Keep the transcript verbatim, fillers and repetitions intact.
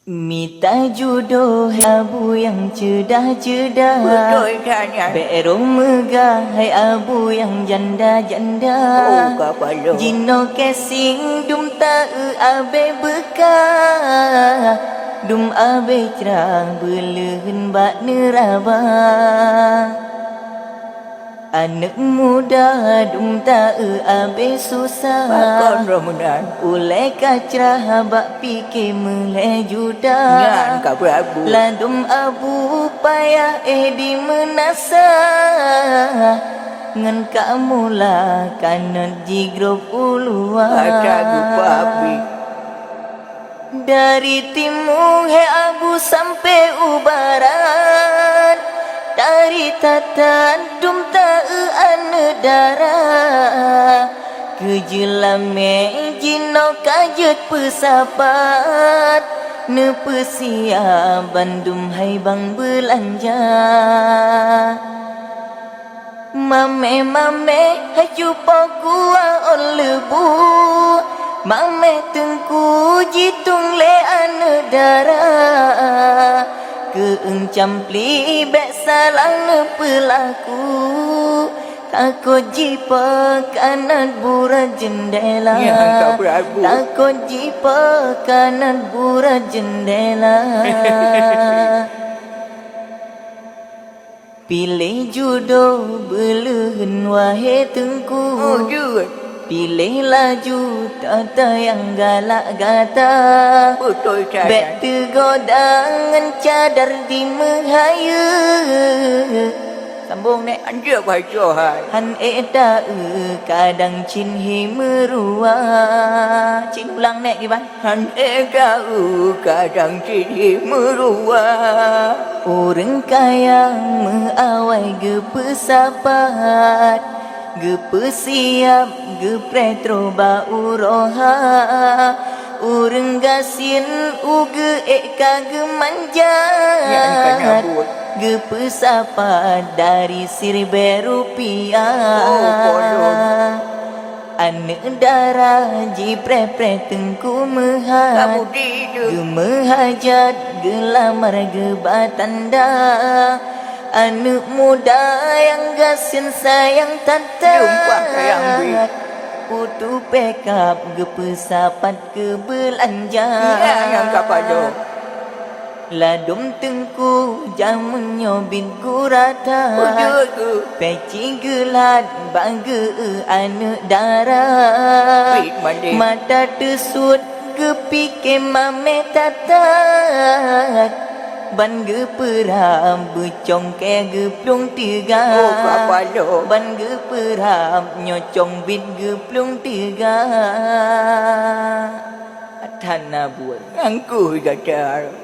Mita judoh hai abu nyang ceudah-ceudah. Beutôi that nyan. Bék rhom meugah hai abu nyang janda-janda. Oh, ka paloe. Jinoe casing dum ta-eu abée beukah, dum abée crah beuleuheun bak neuraba. Aneuëk muda dum ta-eu abée susah. Pakon roh meunan? Ulée ka crah bak pike meulhée juta. Nyan ka beurabu. Ladum abu payah éh di meunasah. Ngon ka mula kanot jigrob u luwa. Ata geupeuhabéh. Dari timu hai abu sampoe u barat, dari tatan dum ta-eu aneuëk dara. Keu jeulamé jinoe ka jeuet peusapat, neupeusiab bandum hai bang beulanja. Mamé-mamé hai cupo kuah ôn leubu, mamé teungku jitueng lé aneuëk dara. Keueung campli bék salah neupeulaku, takot jipo kanot burat jeundela. Nyan ka beurabu. Takot jipo kanot burat jeundela. Piléh judoh beuleuheun wahé teungku. Oh, jeuet. Piléh laju tata nyang galak gata. Beutôi that. Bék teugoda ngon cadar dimeuhayeue. Sambong, Nek. Anjeuk baco hai. Han ék ta-eu kadang cit hi meurua. Cit ulang, Nek, kiban. Han ék ta-eu kadang cit hi meurua. Ureuëng kaya meuawai geupeusapat, geupeusiab, geupreh troh bak uroe ha. Ureuëng gasien u geuék ka geumanjat. Nyan ka nyabut. Geupeusapat dari siribée rupiah. Oh, bodoh. Aneuëk dara jipreh-preh teungku meuhat. Ka budi tu. Geumeuhajat, geulamar geuba tanda. Aneuëk muda nyang gasien sayang that-that. Lumpah sayang bit. Putôh pekab geupeusapat keu beulanja. Nyan nyang ka paloe. Ladum teungku jameun nyoe bit gura that. Beutôi tu. Peci geulat bak geu-eu aneuëk dara. Bit mandé. Mata teusuet geupike mamé that-that. Ban geupeurab beucongkée geuplueng teuga. Oh, ka paloe. Ban geupeurab nyoe cong bit geuplueng teuga. That na buet. Angkuh gata.